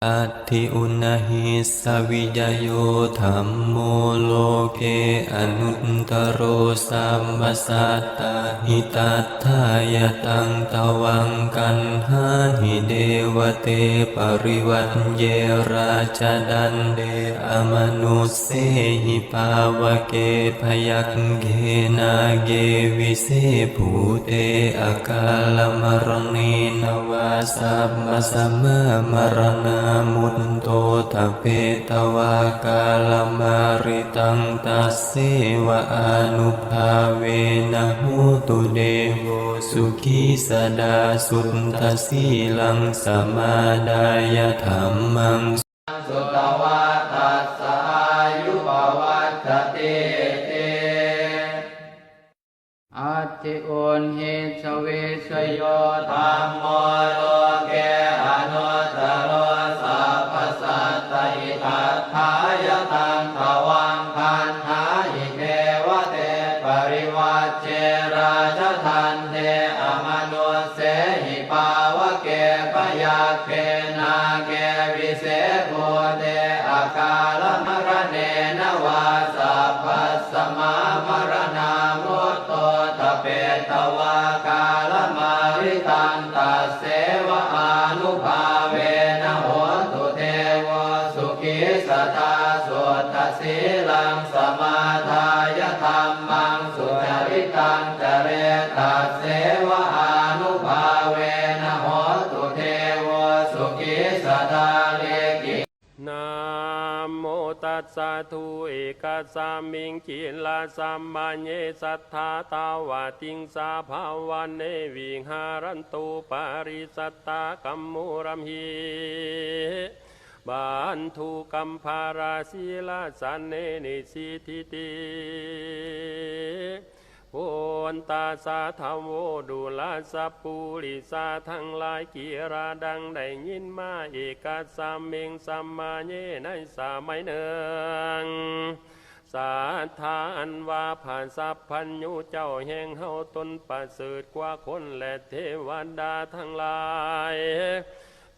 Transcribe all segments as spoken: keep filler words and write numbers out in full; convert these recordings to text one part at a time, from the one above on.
Atthi uṇhissavijayo dhammo loke anuttaro sabbasattahitatthāya taṃ tvaṃ gaṇhāhi devate parivajje rājadaṇḍe amanussehi pāvake byagghe nāge vise bhūte akālamaraṇena vā sabbasamāmaranā mutto ṭhapetvā kālamāritaṃ tasseva ānubhāvena hotu devo sukhī sadā. Suddhasīlaṃ samādāya dhammaṃ sutvā tassa āyu pavaḍḍhatīti. Atthi uṇhissavijayo dhammo loke anuttaro sabbasattahitatthāya taṃ tvaṃ gaṇhāhi devate parivajje rājadaṇḍe amanussehi pāvake byagghe nāge vise bhūte akālamaraṇena vā sabbasamāmaranā mutto ṭhapetvā kālamāritaṃ tasseva ānubhāvena hotu devo sukhī sadā. Suddhasīlaṃ samādāya dhammaṃ sucaritaṃ care tasseva ānubhāvena hotu devo sukhī sadā. Likkhi Namo tassa. Dū ekasmiṃ cīlasammaye sattā tāvatiṃsā bhavane viharanto parisattakamūramhi bandhukamphalasīlasanne nisīditi. Bhonto sādhavo duḷasa purisā ທັງຫຼາຍ ກິລາດັງໄດ້ຍິນມາ ekasammiṃ samaye ໃນສະໄໝໜຶ່ງ ສັດທາອັນວ່າພະສັບພັນຍູເຈົ້າແຫ່ງເຮົາຕົນປະເສີດກວ່າຄົນ ແລະ ເທວະດາທັງຫຼາຍ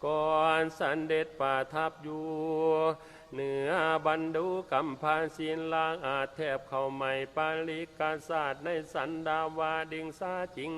ກໍສະເດັດປະທັບຢູ່ເໜືອບັນດຸກຳພະສິລາອາດແທບເຂົ້າໄໝປະລິກກະສາດໃນສັນດາວະດິງສາຈິງ